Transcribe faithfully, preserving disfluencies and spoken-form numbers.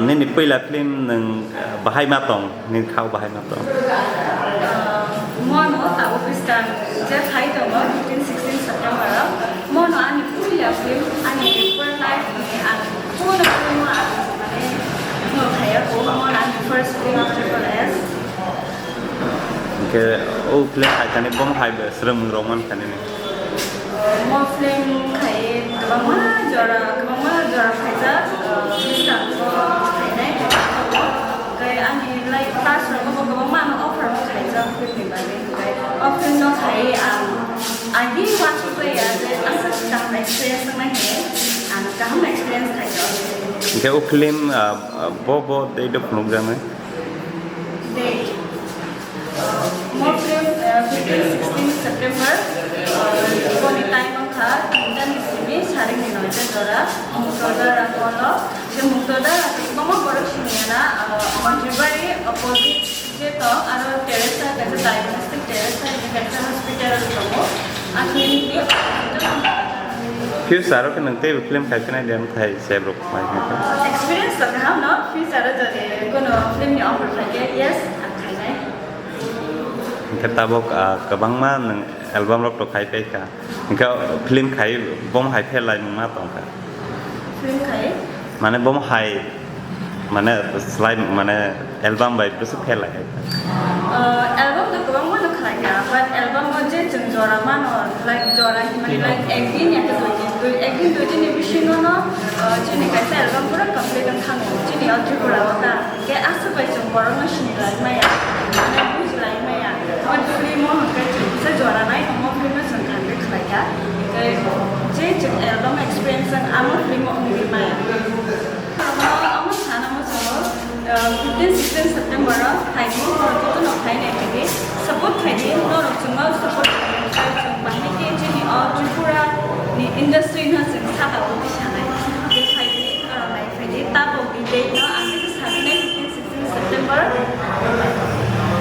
Nini puila film nwng, eh, bahai ma tong, nini khao bahai ma tong? Mono tabuk Kristan je phai tongo fifteen sixteen September o. Mono ani puila film, ani real life ni ang puno film o ang mane no khaya ko, mono ani first film Triple S. Hingke o film hai kani bom hai be srwng rok man kani ni. Mo film khai kwbangma jora, kwbangma jora khaijak, uh, Instagram-o khainai, khe ani, like, class-rogo bo kwbangma ano offer bo khaijak film ni bagwi. Hwnkhe o film no khai ang agi uansuk ya je aswk kaham experience wngnai hinwi ang kaham experience khaijak. Hingke o film, ah, ah, bo, bo date o phunukjaknai? Date. Mo film, uh, fifteen sixteen September, uh, boni time wngkha tinta ni simi saring ni noita jora, Muktoda Rangolo, se Muktoda kwbangma borok siniya na, uh, Manjubari opposite je tong, aro Teresa, kaisa diagnostic Teresa, kaisa hospital tongo, aswk ni Future o khe nwng teibo film khai phinai de, wngthai se rok mai khe. Experience to kaham no, future o jodi kono film ni offer phaikhe, yes, ang khainai. Hingke tabok, ah, kwbangma nwng album rok to khai paikha. Hingke film khai bom hai pherlai nwng ma tongkha. Film khai? Mane bom hai, mane slai, mane album bai bwswk pherlai hai. Uh, album to kwbangma no khlaikha, but album o je chwng jora mano, like, jora hinmani, like, ekdin ya khe dui din, dui, ekdin dui din ni bisingo no, uh, chini kaisa album pura complete wng thango, chini o Tripura o ta. Khe aswk bai chwng borokno sinilai maya, mane bujilai maya. Hwnkhe film o hwnkhe chwng kisa jora nai tongmo film no chwng kha hwnkhe khlai kha. Hwnkhe je chwng album experience wng amo film o wngwi maya. Omo sana muchungo, uh, fifteen sixteen September o phaidi, norok jotono phai nai phaidi, support khaidi, norok chwngno support khaidi, chwng bahai khe chini o Tripura ni industry no chwng saka o tisanai. Khe phaidi, norok nai phaidi, tabok ni date no